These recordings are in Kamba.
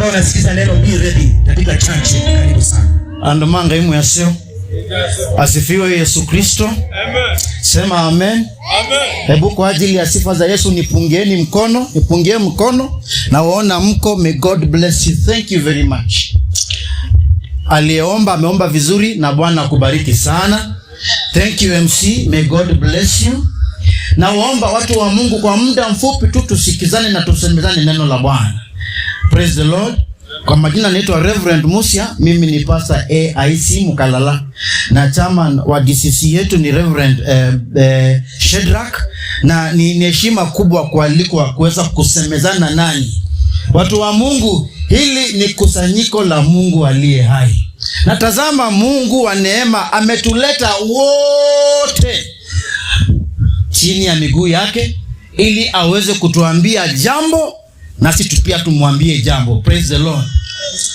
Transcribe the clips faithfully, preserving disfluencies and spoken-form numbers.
Unasikiza neno, be ready katika church. Karibu sana. Andũ ma Ngai mwasyo. Asifiwe Yesu Kristo. Amen. Sema amen. Amen. Hebu kwa ajili ya sifa za Yesu nipungieni mkono, nipungie mkono. Nawaona mko, may God bless you. Thank you very much. Aliyeomba ameomba vizuri na Bwana akubariki sana. Thank you M C, may God bless you. Nawaomba watu wa Mungu kwa muda mfupi tu tusikizane na tusemezane neno la Bwana. Praise the Lord. Kwa majina naitwa Reverend Musia, mimi ni pastor A I C Mkalala, na chairman wa D C C yetu ni Reverend, eh, eh, Shedrack, na ni, ni heshima kubwa kualikwa kuweza kusemezana nanyi. Watu wa Mungu, hili ni kusanyiko la Mungu aliye hai. Na tazama, Mungu wa neema ametuleta wote chini ya miguu yake ili aweze kutuambia jambo, nasi tu pia tumwambie jambo. Praise the Lord.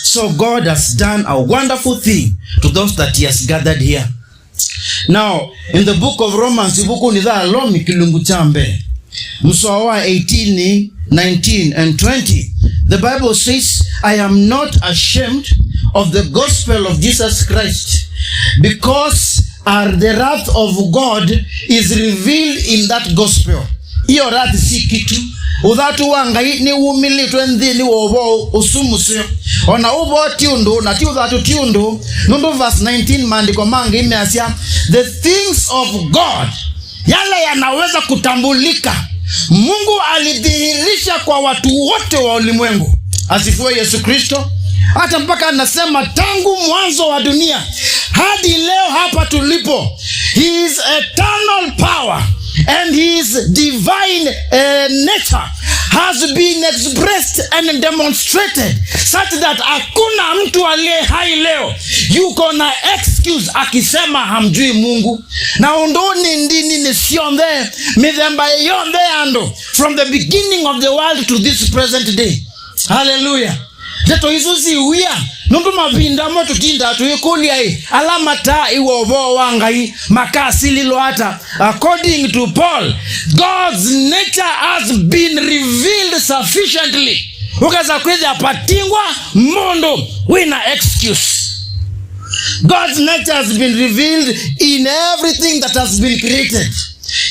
So God has done a wonderful thing to those that he has gathered here. Now, in the book of Romans, ivuku ni tha Alomi kilungu cha mbee, msoa wa eighteen, nineteen and twenty, the Bible says, "I am not ashamed of the gospel of Jesus Christ, because are the wrath of God is revealed in that gospel." Hiyo wrath si kitu. Ũthatu wa Ngai nĩwumĩlĩtwe nthĩnĩ wa ũvoo ũsu mũseo. Ona ũvoo ti ũndũ, na ti ũthatu ti ũndũ, nũndũ verse nineteen, maandĩko ma Ngai measya, "The things of God, yale yanaweza kutambulika, Mungu alidhihirisha kwa watu wote wa ulimwengu." Asifiwe Yesu Kristo. Hata mpaka anasema, tangu mwanzo wa dunia hadi leo hapa tulipo, his eternal power and his divine, eh, nature has been expressed and demonstrated such that hakuna mtu aliye hai leo yuko na excuse akisema hamjui Mungu. Na ũndũ nĩ ndini nĩ syonthe, mĩthemba yonthe ya andũ, from the beginning of the world to this present day. Hallelujah. Ndeto isu si wia, nũndũ mavinda amwe tũtindaa tũikũlya-ĩ, ala mataa ĩwa ũvoo wa Ngai makasilĩlwa ata? According to Paul, God's nature has been revealed sufficiently. Ũkesa kwĩthĩa patingwa mũndũ wĩna excuse. God's nature has been revealed in everything that has been created.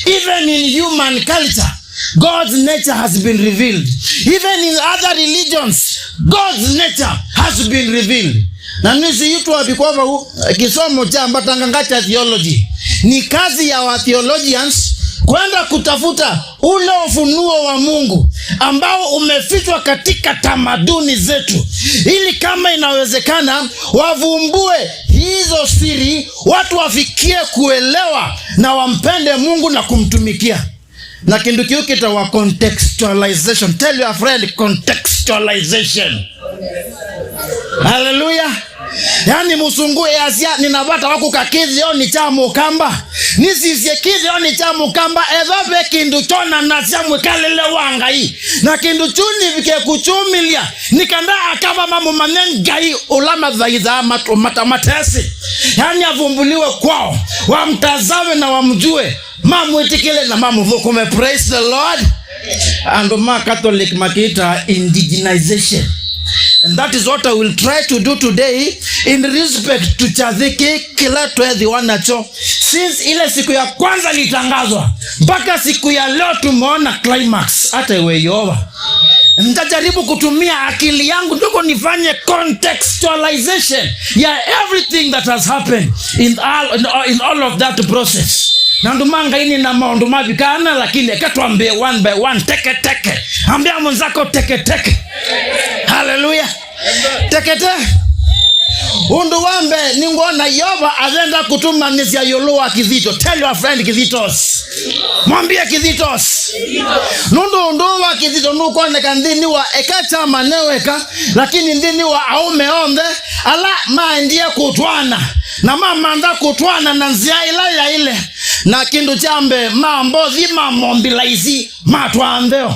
Even in human culture, God's nature has been revealed. Even in other religions, God's nature has been revealed. Na nĩsĩ yu twavikwa vau, eh, kĩsomo kyambatanganga kya theology. Ni kazi ya wa theologians kwenda kutafuta ule ufunuo wa Mungu ambao umefichwa katika tamaduni zetu, ili kama inawezekana, wavumbue hizo siri, watu wafikie kuelewa na wampende Mungu na kumtumikia. Na kĩndũ kĩu kĩtawa contextualization. Tell your friend, contextualization. Hallelujah. Yaani, mũsũngũ easya, "Nina vata wa kũka kĩthĩonĩ kya mũkamba. Nĩsisye kĩthĩonĩ kya mũkamba, ethĩwa ve kĩndũ kyonanasya mwĩkalĩle wa Ngai. Na kĩndũ kyu nĩvike kũkyumĩlya, nĩ kana akamba mamũmanye Ngai ũla mathaithaa matũ mata matesĩ." Yaani, avumbuliwe kwao, wamtazame na wamjue, mamwĩtĩkĩle na mamũthũkũme. Praise the Lord. Andũ ma Catholic makĩtaa indigenization. And that is what I will try to do today in respect to kyathĩ kĩĩ kĩla twethĩwa nakyo. Since ile siku ya kwanza litangazwa, mpaka siku ya leo tumeona climax. Hata iwe Yehova. Nitajaribu kutumia akili yangu ndugu nifanye contextualization ya everything that has happened in all, in all, in all of that process. Na andũ ma Ngai nĩ na maũndũ mavikana, lakini eka twambie one by one, teke teke. Ambia mwenzako teke teke. Hallelujah. Tekete. Ũndũ wa mbee, nĩngwona Yeova ayenda kũtũmanyĩsya ĩũlũ wa kĩthito. Tell your friend, kĩthitos. Mwambie kĩthitos. Nũndũ ũndũ wa kĩthito nũkwoneka nthĩnĩ wa eka kyama neweka, lakini nthĩnĩ wa aũme onthe ala maendie kũtwaana na mamantha kũtwaana na nzĩa ĩla yaĩle. Na kĩndũ kya mbee, mambothi mamobilize matwaa ntheo.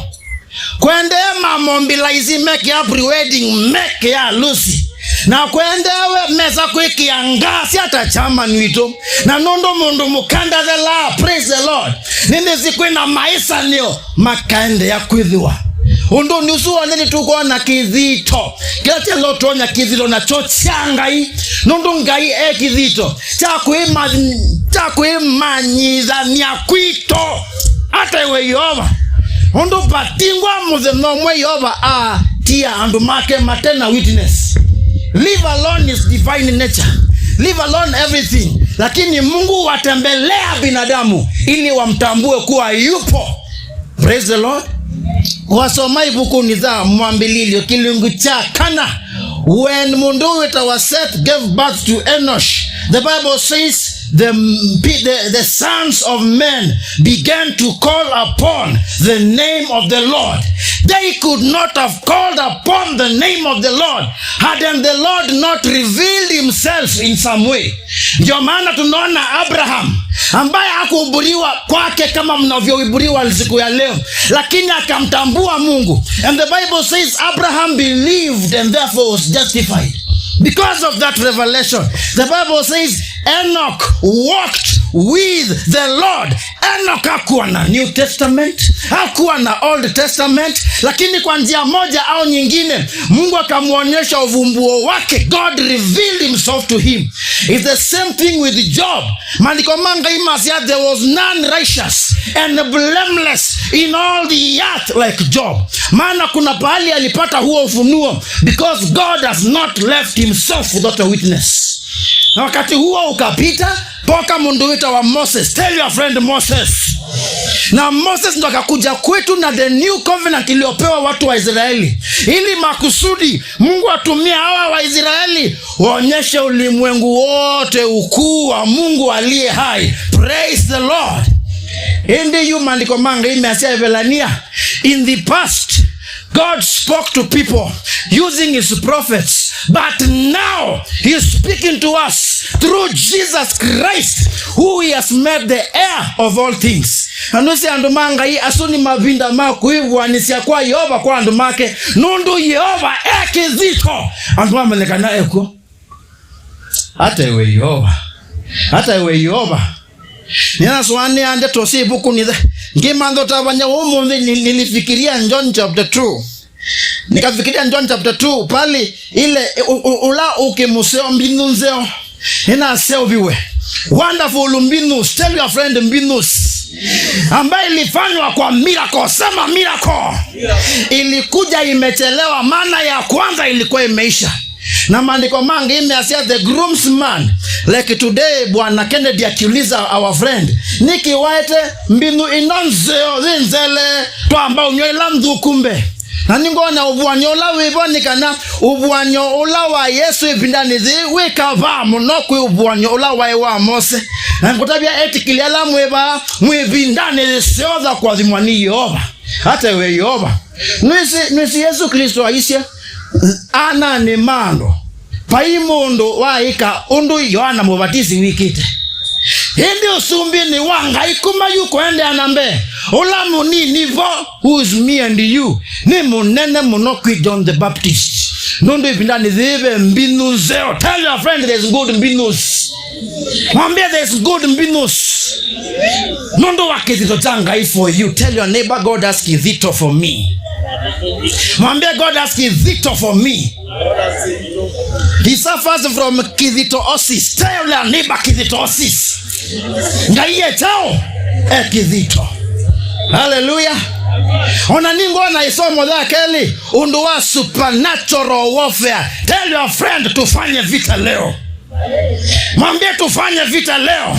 Kwendee mamobilize mekĩa pre-wedding, mekĩa harusi. Na kwendeewe mesa kwĩkĩa ngaa sya ta chairman witũ. Na nũndũ mũndũ mũka ndathelaa, praise the Lord, nĩnĩsĩ kwĩna maĩsanĩo makaendeea kwĩthĩwa. Ũndũnĩ ũsu w'onthe nĩtũkwona kĩthito. Kĩla kyaĩle ũtwony'a kĩthito nakyo kya Ngai, nũndũ Ngai e kĩthito kya kwĩma-, kya kwĩmanyĩthany'a kwitũ. Ata iwe Yeova. Ũndũ vatingwa mũthenya ũmwe Yeova atia andũ make mate na witness. Leave alone his divine nature. Leave alone everything. Lakini Mungu watembelea binadamu ili wamtambue kuwa yupo. Praise the Lord. Wasoma ivukunĩ ya Mwambĩlĩlyo kĩlungu kya kana, when mũndũ wĩtawa Seth gave birth to Enosh, the Bible says the, the, the sons of men began to call upon the name of the Lord. They could not have called upon the name of the Lord hadn't the Lord not revealed himself in some way. Ndio maana tunaona Abraham ambaye hakuhubiriwa kwake kama mnavyohubiriwa siku ya leo, lakini akamtambua Mungu. And the Bible says Abraham believed and therefore was justified. Because of that revelation, the Bible says Enoch walked with the Lord. Enoch hakuwa na New Testament, hakuwa na Old Testament, lakini kwa njia moja au nyingine, Mungu akamwonyesha uvumbuo wake. God revealed himself to him. It's the same thing with Job. Maandĩko ma Ngai masya, "There was none righteous and blameless in all the earth like Job." Maana kuna pahali alipata huo ufunuo, because God has not left himself without a witness. Na wakati huo ukapita, poka mũndũ wĩtawa Moses. Tell your friend Moses. Na Moses ndo akakuja kwetu na the new covenant iliyopewa watu wa Israeli, ili makusudi Mungu atumie hawa wa Israeli waonyeshe ulimwengu wote ukuu wa Mungu aliye hai. Praise the Lord. Ĩndĩ yu maandĩko ma Ngai measya Evelania, in the past, God spoke to people using his prophets, but now he is speaking to us through Jesus Christ, who he has made the heir of all things. Na nũsĩ andũ ma Ngai, asu nĩ mavinda ma kwĩvuanĩsya kwa Yeova kwa andũ make, nũndũ Yeova e kĩthito. Andũ mamenye kana ekw'o. Hata iwe Yeova. Hata iwe Yeova. Ninasũanĩa ndeto syĩ ĩvukunĩ. Ngĩmantha ũtavany'a ũmũnthĩ, ni-, nilifikiria John chapter two. Nikafikiria John chapter two, pali ile, u-, u-, ũla ũkĩ mũseo, mbinyu nzeo. Nĩnaseũviwe. Wonderful mbinyu. Tell your friend mbinyu. Ambayo ilifanywa kwa miracle. Sema miracle. Ilikuja imechelewa, maana ya kwanza ilikuwa imeisha. Na maandĩko mangĩ measya the groomsman, like today, Bwana Kennedy akiuliza our friend, "Nĩkĩ waete mbinyu ino nzeo yĩ nzele, twamba ũnyw'a ila nthũku mbee?" Na nĩngwona ũvuany'o ũla wĩ vo nĩ kana ũvuany'o ũla wa Yesũ ĩvindanĩ yĩĩ wĩ kavaa mũno kwĩ ũvuany'o ũla waĩ wa Mose. Na ngũtavya etĩkĩli ala mwĩ vaa, mwĩ ĩvindanĩ yĩseo ya kũathimwa nĩ Yeova. Hata iwe Yeova. Nĩsĩ, nĩsĩ Yesũ Klĩsto aisye, ananĩ ma andũ, vai mũndũ waĩka ũndũ Yoana Mũvatisi wĩkĩte. Ĩndĩ ũsumbĩnĩ wa Ngai kuma yu kũendeea na mbee, ũla mũnini vo, who is me and you, nĩ mũnene mũno kwĩ John the Baptist. Nũndũ ĩvindanĩ yĩĩ ve mbinyu nzeo. Tell your friend there's good mbinyus. Mwambie, "There's good mbinyus." Nũndũ wa kĩthito kya Ngai for you. Tell your neighbor, "God has kĩthito for me." Mwambie, "God has kĩthito for me." He suffers from kĩthitoosis. Tell your neighbor, "Kĩthitoosis." Ngai e kyaũ? E kĩthito. Hallelujah. Ona nĩngwona ĩsomo ya kelĩ, ũndũ wa supernatural warfare. Tell your friend, "Tufanye vita leo." Mwambie, "Tufanye vita leo."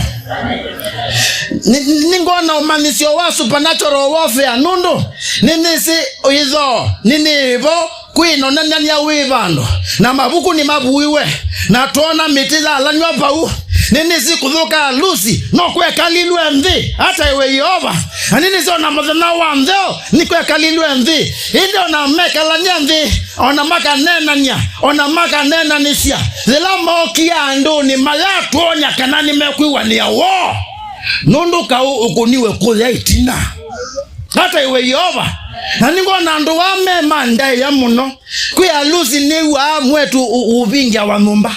Nĩ-, nĩngwona ũmanyĩsyo wa supernatural warfare, nũndũ nĩnĩsĩ ĩthoo nĩnĩvo kwĩ na ũnenany'a wĩ vandũ, na mavuku nĩmavuiwe, na twona mĩtĩ yalanyw'a vau. Nĩnĩsĩ kũthũka alusi no kwekalilwe nthĩ, hata iwe Yeova. Na nĩnĩsĩ ona mũthenya wa nzeo nĩkwekalilwe nthĩ, ĩndĩ ona mekalany'a nthĩ, ona makaneenany'a, ona makaneenanĩsya, yĩla mookie andũnĩ mayatwony'a kana nĩmekwĩw'anĩa woo, nũndũ kaũ ũkũniwe kũya ĩtina. Hata iwe Yeova. Na nĩngwona andũ aa me ma ndaĩa mũno. Kwĩ alusi nĩw'aa mwĩĩtu ũ-, ũvingĩawa nyũmba.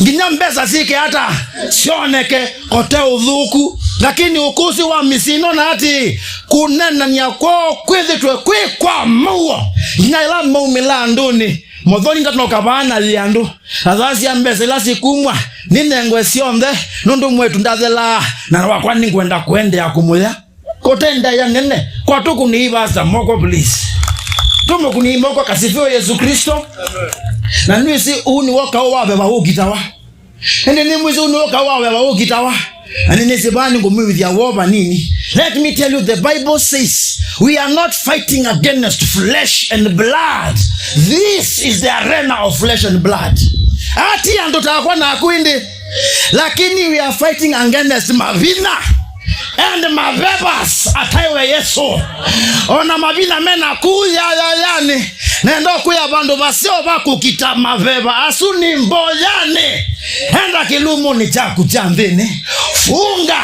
Nginya mbesa syĩke ata syoneke kote ũthũku. Lakini ũkũsĩ wa mĩsyĩ ĩno na atĩ kũnenany'a kwoo kwĩthĩtwe kwĩ kwa mũuo. Nginya ĩla maumĩla andũnĩ, Mũthoni ndanoka vaa na yĩ andũ. Athasya mbesa ila sikumwa, ninengwe syonthe, nũndũ mwetu ndathelaa, na wakwa nĩngwenda kũendeea kũmũya. Kũte ndaĩa nene, kwa tũkũnĩi vasa moko, please. Tũmũkũnĩi moko, kasifiwe Yesu Kristo. Na nĩwĩsĩ ũu nĩwo kaũ wa veva ũkitawa. Ĩndĩ nĩmwĩsĩ ũu nĩwo kaũ wa veva ũkitawa. Na nĩnĩsĩ vaa nĩngũmwĩw'ĩthya woo vanini. Let me tell you, the Bible says we are not fighting against flesh and blood. This is the arena of flesh and blood. Ati andũ takwa naku ĩndĩ. Lakini we are fighting against mavinya and mavevas ataĩwe Yesu. Ona mavinya mena kuu yayayani. Nenda kwĩa vandũ vaseo va kũkita maveva asu nĩ mboyani. Enda kĩlumunĩ kyaku kya nthĩnĩ. Funga,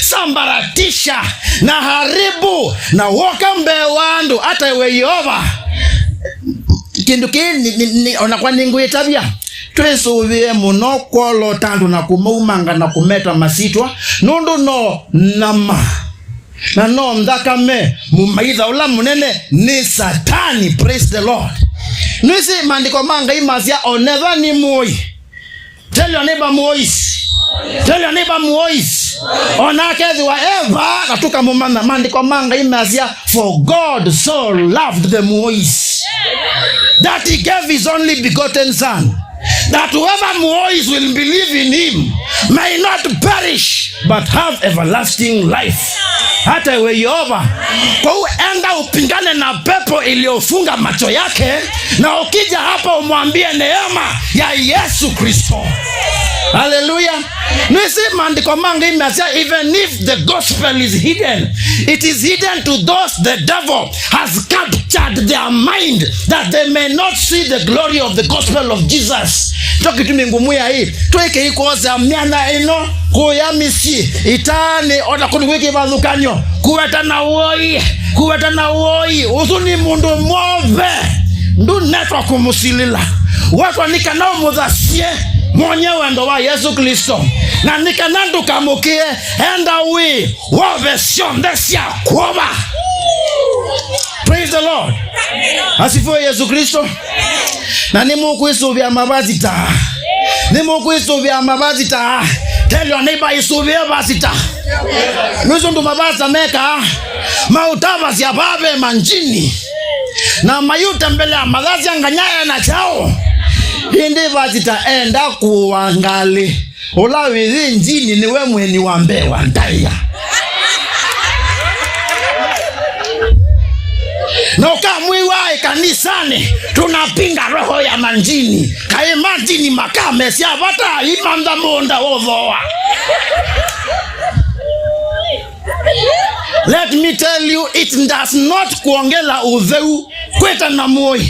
sambaratisha, na haribu, na woka mbee wa andũ ataĩwe Yeova. Kĩndũ kĩĩ nĩ, nĩ, nĩ, onakwa nĩngwĩtavya. Twĩsũvĩe mũno kwolota andũ na kũmaumanga na kũmeta masitwa, nũndũ no nyama na no nthakame. Mũmaitha ũla mũnene nĩ Satani. Praise the Lord. Nĩwĩsĩ maandĩko ma Ngai masya, onetha nĩ mũoi. Tell your neighbor, mũoisi. Tell your neighbor, mũoisi. Ona akethĩwa eva na tũkamũmanya. Maandĩko ma Ngai masya, for God so loved the mũoisi that he gave his only begotten son, that whoever mũoisi will believe in him may not perish but have everlasting life. Hata iwe Yehova. Kwa hiyo enda upingane na pepo iliyofunga macho yake, na ukija hapa umwambie neema ya Yesu Kristo. Haleluya. Nĩwĩsĩ maandĩko ma Ngai masya, even if the gospel is hidden, it is hidden to those the devil has captured their mind that they may not see the glory of the gospel of Jesus. Kyo kĩtumi ngũmwĩa ĩ, tũikei kwosa myanya ĩno kũya mĩsyĩ, itaanĩ, ona kũndũ kwĩ kĩvathũkany'o, kũweta na woi, kũweta na woi. Ũsu nĩ mũndũ mwove, ndũnetwa kũmũsilĩla. Wetwa nĩ kana ũmũthasye mwonye wendo wa Yesu Kristo, na nĩ kana ndũkamũkĩe. Enda wĩ wove syonthe sya kwova. Praise the Lord. Asifiwe Yesu Kristo. Na nĩmũkwĩsũvĩa mavasita. Nĩmũkwĩsũvĩa mavasita. Tell your neighbor, ĩsũvĩe vasita. Nĩsũndũ mavasita mekaa. Maũtavasya vave manjini. Na mayũtembelea mathasya nganya ena kyaũ. Ĩndĩ vasita enda kũwa ngalĩ. Ũla wĩyĩ njini nĩwe mweni wa mbee wa ndaĩa. Na ũkamwĩwa ĩ kanisani, tunapinga roho ya manjini. Kaĩ manjini makamesya vata imantha mũũnda ũthooa. Let me tell you, it does not kuongela ũtheu. Kwĩta na mũĩ.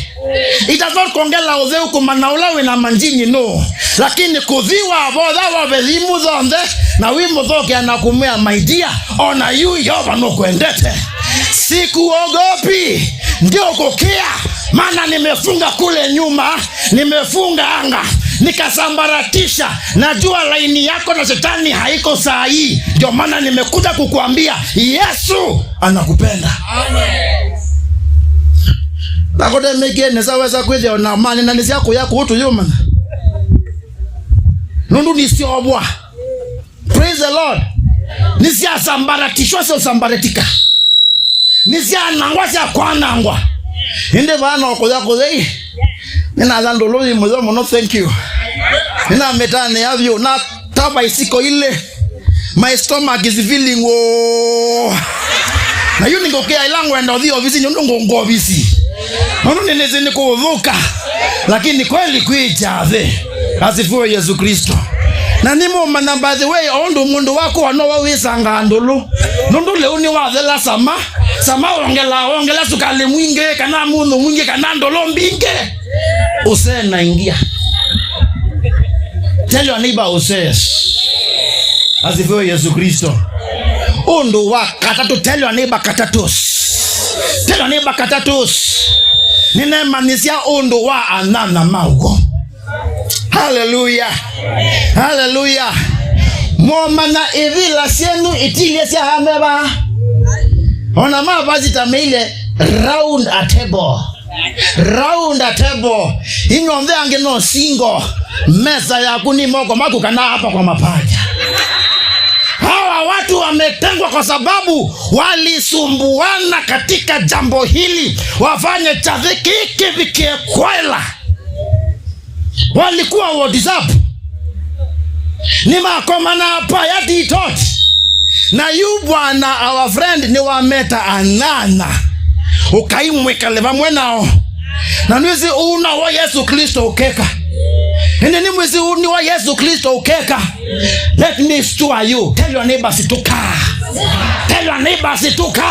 It does not kuongela ũtheu kũmanya ũla wĩ na manjini nũũ. Lakini kũthi wavotha wove thimũ zonthe na wĩmũthokea na kũmwĩa, my dear, ona yu Yehova nũkwendete. Sikuogopi, ndiokũkĩa, maana nimefunga kule nyuma, nimefunga anga, nikasambaratisha. Najua laini yako na shetani haiko saa hii, ndio maana nimekuja kukuambia Yesu anakupenda. Amen. Nakote meke nesa wesa kwĩthĩa ona mani na nĩsya kũya kũũ tũyũmana. Nũndũ nĩsyovwa. Praise the Lord. Nĩsyasambaratishwa, syosambaratika. Nĩsyanangwa, syakwanangwa. Ĩndĩ vaa no kũya kũthei. Nĩnatha ndũlũ yĩ mũyo mũno, thank you. Nĩnamĩtanĩa vyũ, na tava isiko ilĩ. My stomach is feeling, oh. Na yu ningũkĩa ila ngwenda ũthi ovisi, nĩ ũndũ ngũngũ ovisi. Nũndũ nĩnĩsĩ nĩ kũũthũka. Lakini kweli kwĩ kyathĩ. Asifiwe Yesu Kristo. Na nĩmũmanya, by the way, o ũndũ mũndũ wakũwa no wĩsangaa ndũlũ. Nũndũ lĩu nĩwathela sama. Sama wongela, wongela sukali mwingĩ, kana mũndũ mwingĩ, kana ndũlũ mbingĩ. Ũsee na ingia. Tell your neighbor, ũsee. Asifiwe Yesu Kristo. Ũndũ wa katatũ, tell your neighbor, katatus. Tell your neighbor, katatus. Nĩneemanyĩsya ũndũ wa anyanya ma ũko. Haleluya. Haleluya. Mwomanya ivila syenyu itilye sya ameva. Ona mavasita meile round a table. Round a table. Inyonthe angĩ no single. Mesa yaku ni moko maku kana hapa kwa mapaja. Hawa watu wametengwa kwa sababu walisumbuana katika jambo hili. Wafanye chathi kiki vikie kwaela. Walikuwa WhatsApp. Nĩmakomana paya ditot. Na yu bwana, our friend, nĩwameta anana. Ũkaimwĩkale vamwe nao. Na nĩwĩsĩ ũu no wa Yesu Kristo ũkeka. Ĩndĩ nĩmwĩsĩ ũu nĩ wa Yesu Kristo ũkeka. Let me stir you. Tell your neighbor, "Situka." Tell your neighbor, "Situka."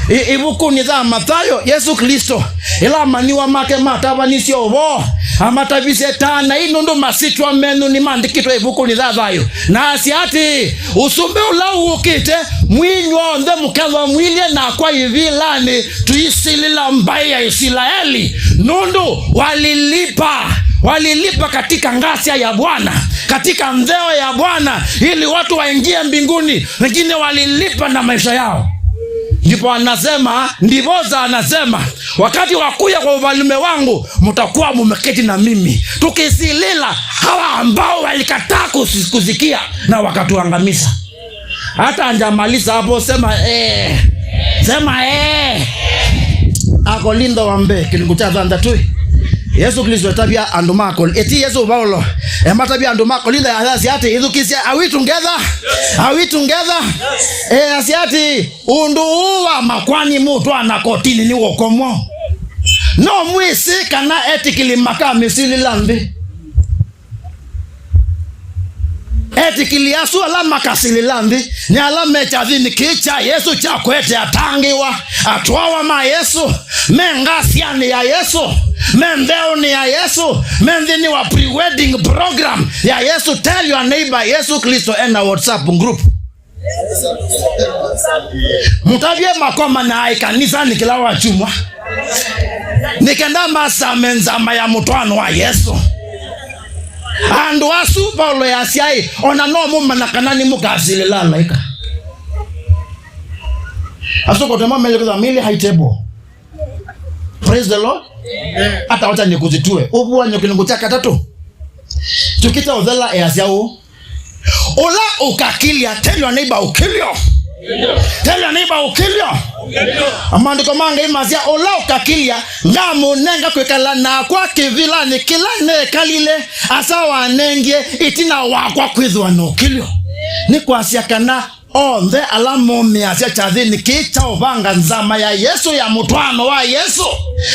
I-, ĩvukunĩ ya Mathayo, Yesu Kristo, ĩla amanyĩw'a make matavanisye ũvoo, amatavisye, "Tanai, nũndũ masyĩtwa menyu nĩmandĩkĩtwe ĩvukunĩ ya thayũ." Na asya atĩĩ, "Ũsumbĩ ũla wũkĩte, mwinyw'onthe mũkethwa mwilye nakwa ĩvĩlanĩ tũisilĩla mbaĩ ya Isilaeli, nũndũ walilipa, walilipa katika ngasia ya Bwana, katika ntheo ya Bwana, ili watu waingie mbinguni, wengine walilipa na maisha yao." Ndipo anasema, ndiposa anasema, "Wakati wa kuja kwa ufalme wangu, mtakuwa mumeketi na mimi." Tukisilila hawa ambao walikataa kusi-, kusikia na wakatuangamiza. Hata njamaliza hapo, sema, "Eh." Sema, "Eh." Akolintho wa mbee, kĩlungu kya thanthatũ. Yesu Kristo atavya andũ ma Kol-, eti Yesu Paulo, ematavya andũ ma Kolintho ya thasi ati, ithukisya, are we together? Are we together? Eh, asya ati, ũndũ ũũ wa makwani mũtwana kotini nĩ ũkomwa. No mwĩsĩ kana etĩkĩli makamĩsilĩla nthĩ? Etĩkĩli asu ala makasilĩla nthĩ nĩ ala me kyathĩnĩ kĩĩ kya Yesũ kya kũete atangĩĩwa, atwawa ma Yesũ, me ngasyanĩ ya Yesũ, me ntheũnĩ ya Yesũ, me nthĩnĩ wa pre-wedding program ya Yesũ. Tell your neighbor, Yesu Kristo ena WhatsApp group. Mũtavye makomana ĩkanisanĩ kĩla wakyumwa, nĩ kenda masame nzama ya mũtwaano wa Yesũ. Andũ asu Paulo yasyaĩ, ona no mũmanya kana nĩmũkasilĩla alaĩka. Asu kotema mele kwa mili high table. Praise the Lord. Hata wacha nikuzitue. Ũvuanyo kĩlungu kya katatũ. Tukita ũthela easya ũũ. Ũla ũkakilya, tell your neighbor, ũkilyo. Tell your neighbor, ũkilyo. Maandĩko ma Ngai masya, ũla ũkakilya, ngamũnenga kwĩkala nakwa kĩvilanĩ kĩla nekalile, asa wanengie ĩtina wakwa kwĩthĩwa na ũkilyo. Nĩ kwasya kana onthe ala momĩasya kyathĩnĩ kĩĩ kya ũvanga nzama ya Yesũ ya mũtwaano wa Yesũ,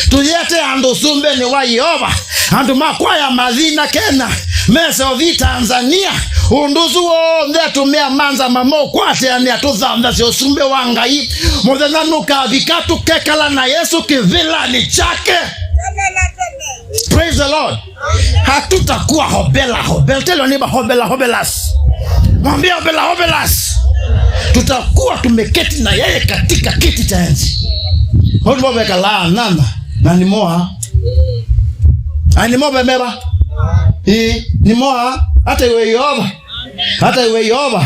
tũyĩete andũ ũsumbĩnĩ wa Yeova, andũ ma kwaya mathi na Kenya, mese ũthi Tanzania, ũndũ ũsu w'onthe atũmĩa ma nzama maũkwatĩanĩa tũthanthasye ũsumbĩ wa Ngai. Mũthenya nũkavika tũkekala na Yesũ kĩvĩlanĩ kyake. Praise the Lord. Hatutakuwa hobela, hobela. Tell your neighbor, hobela, hobelas. Mwambie hobela, hobelas. Tutakuwa tumeketi na yeye katika kiti cha enzi. Watu wamekala nana na nimoa. Ai, nimoa bemeba. Eh, nimoa hata iwe Yehova. Hata iwe Yehova.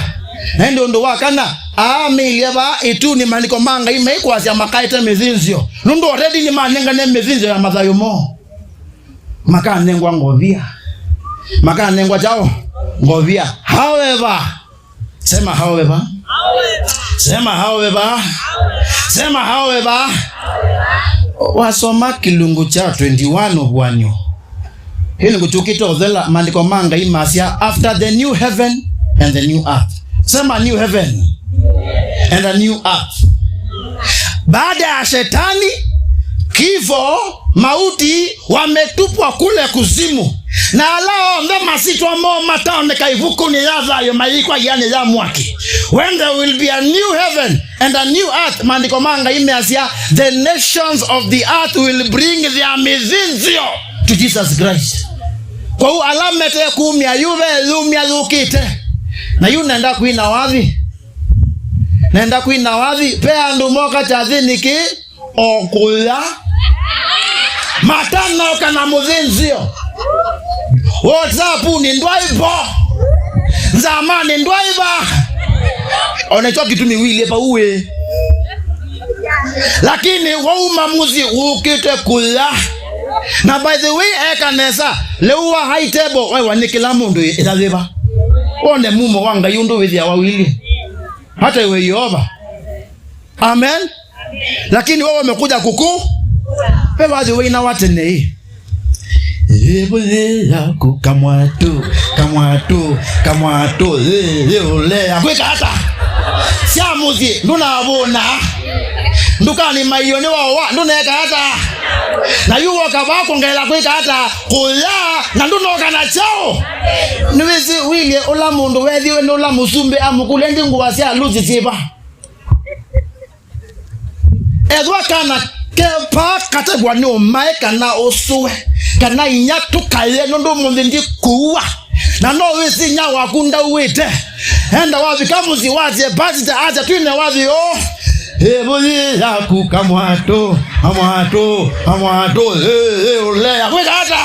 Na ĩndĩ ũndũ wa kana, aamĩilye vaa ĩtunĩ, maandĩko ma Ngai maikwasya makaete mĩthĩnzĩo. Nũndũ already nĩmanengane mĩthĩnzĩo ya mathayũ moo. Makanengwa ngovia. Makanengwa chao ngovia. However, sema however. Sema however. Sema however. Wasoma kĩlungu kya twenty-one ũvuanyo. Hili ngutukite ũthela, maandĩko ma Ngai masya, after the new heaven and the new earth. Sema new heaven and a new earth. Baada ya shetani, kifo, mauti, wametupwa kule kuzimu. Na ala onthe masyĩtwa moo mataoneka ĩvukunĩ ya thayũ mayĩkwa ĩanĩ ya mwaki. When there will be a new heaven and a new earth, maandĩko ma Ngai measya, the nations of the earth will bring their mĩthĩnzĩo to Jesus Christ. Kwoou ala mete kumya yu veyumya yũkĩte. Na yu nenda kwina wathi. Nenda kwina wathi. Ve andũ moka kyathĩnĩ kĩĩ o kũya. Matanoka na mũthĩnzĩo. WhatsApp-nĩ ndwaivo. Nzamanĩ ndwaiva. Onekyo kĩtumi wĩlye vau wĩ. Lakini wauma mũsyĩ ũkĩte kũya. Na by the way, eka nesa, lĩu wa high table, waiwa nĩ kĩla mũndũ ĩthathĩva. Wone mumo wa Ngai ũndũ wĩthĩawa wĩlye. Hata iwe Yehova. Amen. Lakini wewe umekuja kuku. Wewe wathi wĩina wa tene ĩ. Ĩvũyĩ yaku kamwatũ, kamwatũ, kamwatũ, ĩ, ĩ, ũlea. Kwĩka ata? Sya mũsyĩ, ndũnavũna. Ndũkanĩ maiyo nĩ wawa, ndũneka ata? Na yu woka vaa kũngaĩla kwĩka ata? Kũya, na ndũnoka na kyaũ? Nĩwĩsĩ wĩlye ũla mũndũ wethiwe nĩ ũla mũsumbĩ amũkũlya ĩndĩ ngũa sya alusi syĩva? Ethwa kana keva katavwa nĩ ũmae kana ũsũe, kana inya tũkaye nũndũ ũmũnthĩ ndikũua. Na no wĩsĩ inya waku ndauĩte. Enda wavika mũsyĩ wasye, "Pastor, acha twine wathi ũũ." Ĩvũyĩ yaku kamwatũ, kamwatũ, kamwatũ, ĩ, ĩ, ũlea. Kwĩka ata?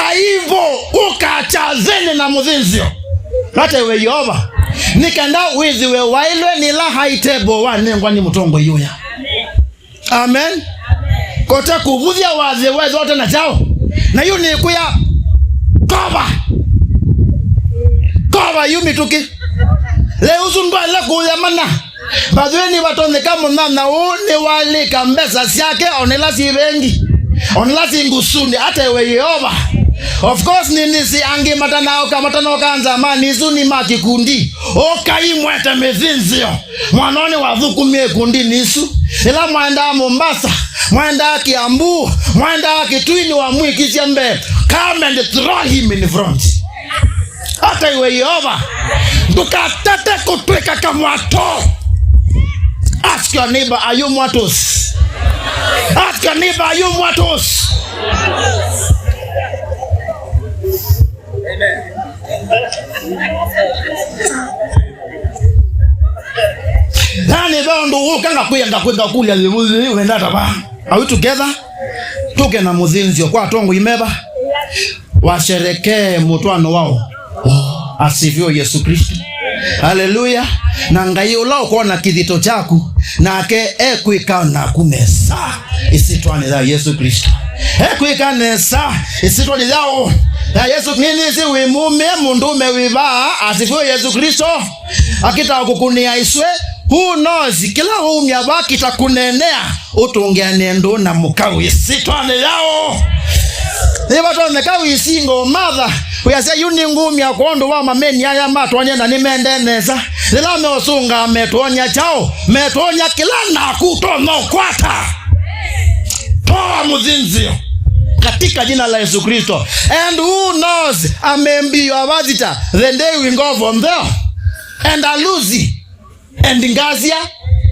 Aivo, ũkacha thĩnĩ na mũthĩnzĩo. Hata iwe Yehova, nĩ kenda wĩthĩwe waĩlwe nĩ ĩla high table wanengwa nĩ mũtongoi ũya. Amen. Kote kũvũthya wathĩ wethote na kyaũ. Na yu nĩkwĩa kova. Kova yu mĩtũkĩ. Leo ũsu ndwaĩle kũya mana. Mbathwĩnĩ vatonyeka mũnyanya ũũ nĩwalĩka mbesa syake, onela syĩ vengi, onela syĩ ngũsũnĩ, hata iwe Yehova. Of course, nĩnĩsĩ angĩ matanaoka, matanaoka nzamani isu nĩ ma kĩkundi. Ũkai mwete mĩthĩnzĩo. Mwana nĩ wathũkũmie ĩkundinĩ isu. Ĩla mwaendaa Mombasa, mwaendaa Kiambu, mwaendaa Kitui, nĩwamwĩkisya mbee. Come and throw him in front. Hata iwe Yehova, ndũkatate kũtwĩka kamwato. Ask your neighbor, "Are you mwatos?" Ask your neighbor, "Are you mwatos?" Yani, ve ũndũ ũka ngakwĩa, ngakwĩa, ngakũlya, "Wenda ata va? Are we together?" Tũke na mũthĩnzĩo kwa atongoi meva. Washerekee mũtwaano wao. Oh, asifiwe Yesu Kristo. Haleluya. Na Ngai ũla ũkwona kĩthito kyaku, nake ekwĩka naku nesa. Ĩsyĩtwanĩ ya Yesu Kristo. Ekwĩka nesa. Ĩsyĩtwanĩ yao. Ya Yesu, nĩnĩsĩ wĩ mũmĩe mũndũũme wĩ vaa. Asifiwe Yesu Kristo. Akĩtaa kũkũnĩa ĩswe. Who knows? Kĩla ũumya vaa kĩtakũneenea. Ũtũngĩanĩe ndũũ na mũka wĩ ĩsyĩtwanĩ yao. Nĩvatonyeka wĩ single mother, wĩasya, "Yu nĩngũmya kwondũ wa mameni aya matwony'a na nĩmendee nesa." Yĩla meũsũngaa metwony'a kyaũ? Metwony'a kĩla naku ũtonya ũkwata. Toa mũthĩnzĩo katika jina la Yesu Kristo. And who knows, I may be your visitor the day we go from there. And I lose. And ngasya,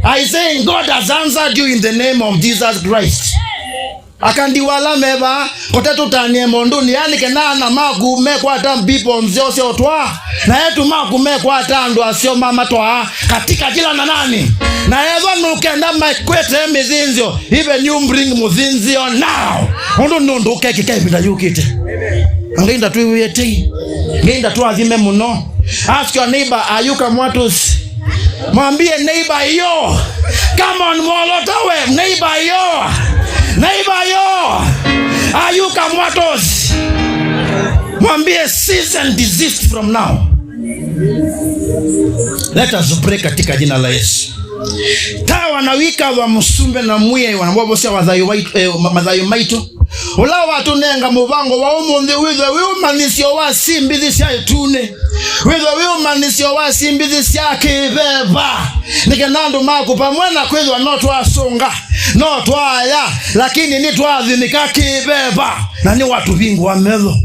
I say, God has answered you in the name of Jesus Christ. Akandiwa ala meva, kote tũtanĩe maũndũnĩ, yani kena ana maku mekwata people nzeo sya ũtwaa, na etu maku mekwata andũ aseo mamatwaa katika kila na nani. Na ethwa nũkenda makwete mĩthĩnzĩo, even you bring mũthĩnzĩo now. Ũndũ nũndũ ũkekĩka ĩvinda yũkĩte. Ngai ndatwĩw'ĩe tei. Ngai ndatũathime mũno. Ask your neighbor, "Are you kamwatos?" Mwambie neighbor hiyo. Come on, mwolotowe, neighbor hiyo. Neighbor hiyo. Are you kamwatos? Mwambie, "Cease and desist from now." Let us pray katika jina la Yesu. Tawa na wika wa mũsumbĩ na mwie wanamwovosya mathayũ maitũ, eh, ma-, mathayũ maitũ. Ũla watũnenga mũvango wa ũmũnthĩ wĩthwe wĩ ũmanyĩsyo wa simbĩthĩ sya ĩtunĩ. Wĩthwe wĩ ũmanyĩsyo wa simbĩthĩ sya kĩveva. Nĩ kenda andũ maku pamwe na kwĩthwa no twasũnga, no twaya, lakini nĩtwathĩnĩka kĩveva. Na nĩwatũvingũa metho.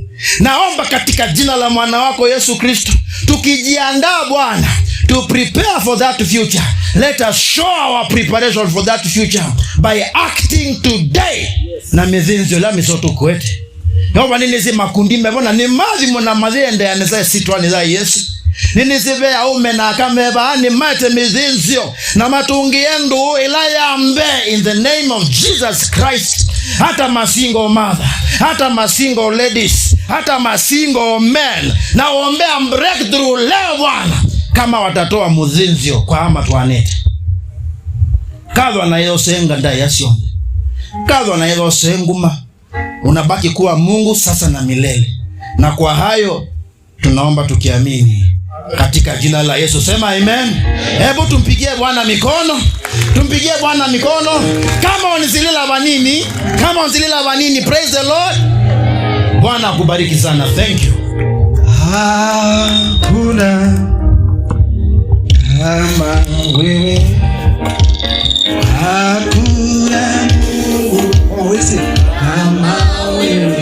Naomba katika jina la mwana wako Yesu Kristo, tukijiandaa Bwana, to prepare for that future. Let us show our preparation for that future by acting today. Na mĩthĩnzĩo ĩla mĩseo tũkwete. Yehova, nĩnĩsĩ makundi mevo na nĩ mathimo na mayĩendeea nesa ĩsyĩtwanĩ ya Yesu. Nĩnĩsĩ ve aũme na aka me vaa nĩmaete mĩthĩnzĩo na matũngĩe ndũũ ĩla ya mbee in the name of Jesus Christ. Hata masingo matha, hata ma single ladies, hata ma single men. Nawaombea breakthrough leo Bwana, kama watatoa mũthĩnzĩo kwa ama twanĩte. Kathwa na yose nganda ya syonthe. Kathwa na yose nguma. Unabaki kuwa Mungu sasa na milele. Na kwa hayo tunaomba tukiamini katika jina la Yesu. Sema amen. Hebu tumpigie Bwana mikono. Tumpigie Bwana mikono. Come on, zilila vanini. Come on, zilila vanini. Praise the Lord. Bwana akubariki sana. Thank you. Hakuna kama wewe. Hakuna Mungu. Oh, is it? Kama wewe.